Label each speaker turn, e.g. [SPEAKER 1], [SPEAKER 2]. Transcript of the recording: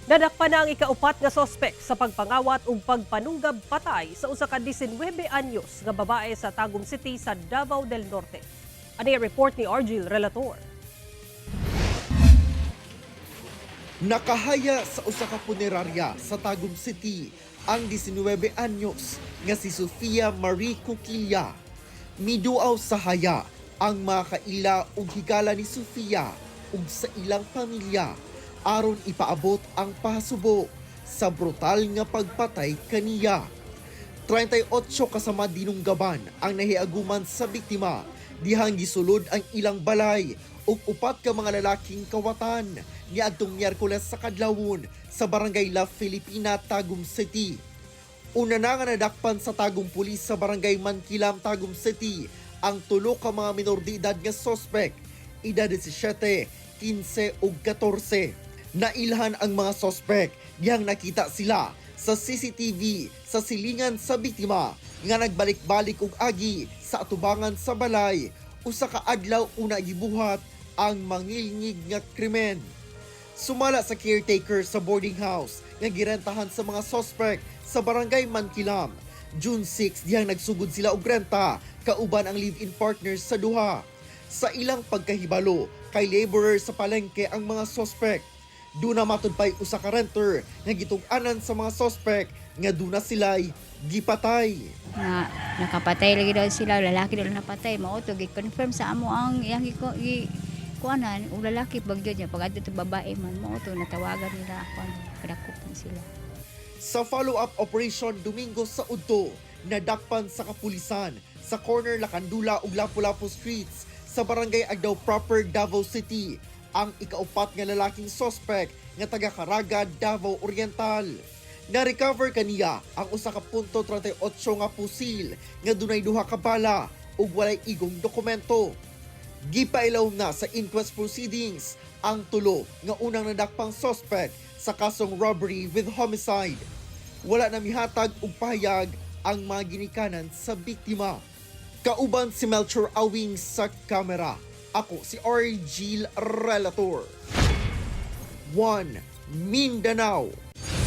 [SPEAKER 1] Nadakpan na ang ikaupat nga sospek sa pagpangawat ug pagpanunggab patay sa usa ka 19 anyos nga babae sa Tagum City sa Davao del Norte. Ani ang report ni Argil Relator.
[SPEAKER 2] Nakahaya sa usa ka punerarya sa Tagum City ang 19 anyos nga si Sofia Marie Cuquilla. Miduaw sa haya ang mga kaila ug higala ni Sofia ug sa ilang pamilya aron ipaabot ang pahasubo sa brutal nga pagpatay kaniya. 38 kasama dinunggaban ang nahiaguman sa biktima dihang gisulod ang ilang balay ug upat ka mga lalaking kawatan niadtong Miyerkules sa kadlawon sa Barangay La Filipina, Tagum City. Una na nga nadakpan sa Tagum Pulis sa Barangay Mankilam, Tagum City ang tulo ka mga minor de edad nga sospek, edad 17, 15 ug 14. Nailhan ang mga sospek dihang nakita sila sa CCTV sa silingan sa biktima nga nagbalik-balik og agi sa atubangan sa balay usa ka adlaw una gibuhat ang mangilngig nga krimen. Sumala sa caretaker sa boarding house nga girentahan sa mga sospek sa Barangay Mankilam, June 6 dihang nagsugod sila og renta kauban ang live-in partners sa duha. Sa ilang pagkahibalo kay laborer sa palengke ang mga sospek. Duna matud pa'y usa ka renter nga gitug-anan sa mga sospek nga duna sila'y gipatay.
[SPEAKER 3] Na nakapatay lagi daw sila, lalaki daw napatay. Mao to gi-confirm sa amo ang iyang gi kuanan og lalaki pag gyud niya pag adto to babae man. Mao to natawagan nila ako, kadakop na sila.
[SPEAKER 2] Sa follow-up operation Domingo sa Udto, nadakpan sa kapulisan sa corner Lakandula ug Lapu-Lapu Streets sa Barangay Agdao Proper, Davao City ang ikaupat nga lalaking sospek nga taga Caraga, Davao Oriental. Na-recover kaniya ang usa ka punto 38 nga pusil nga dunay duha ka bala ug walay igong dokumento. Gipailawom na sa inquest proceedings ang tulo nga unang nadakpang suspect sa kasong robbery with homicide. Wala na mihatag og pahayag ang mga ginikanan sa biktima. Kauban si Melchor Awing sa kamera. Ako si Argil Relator. 1. Mindanao.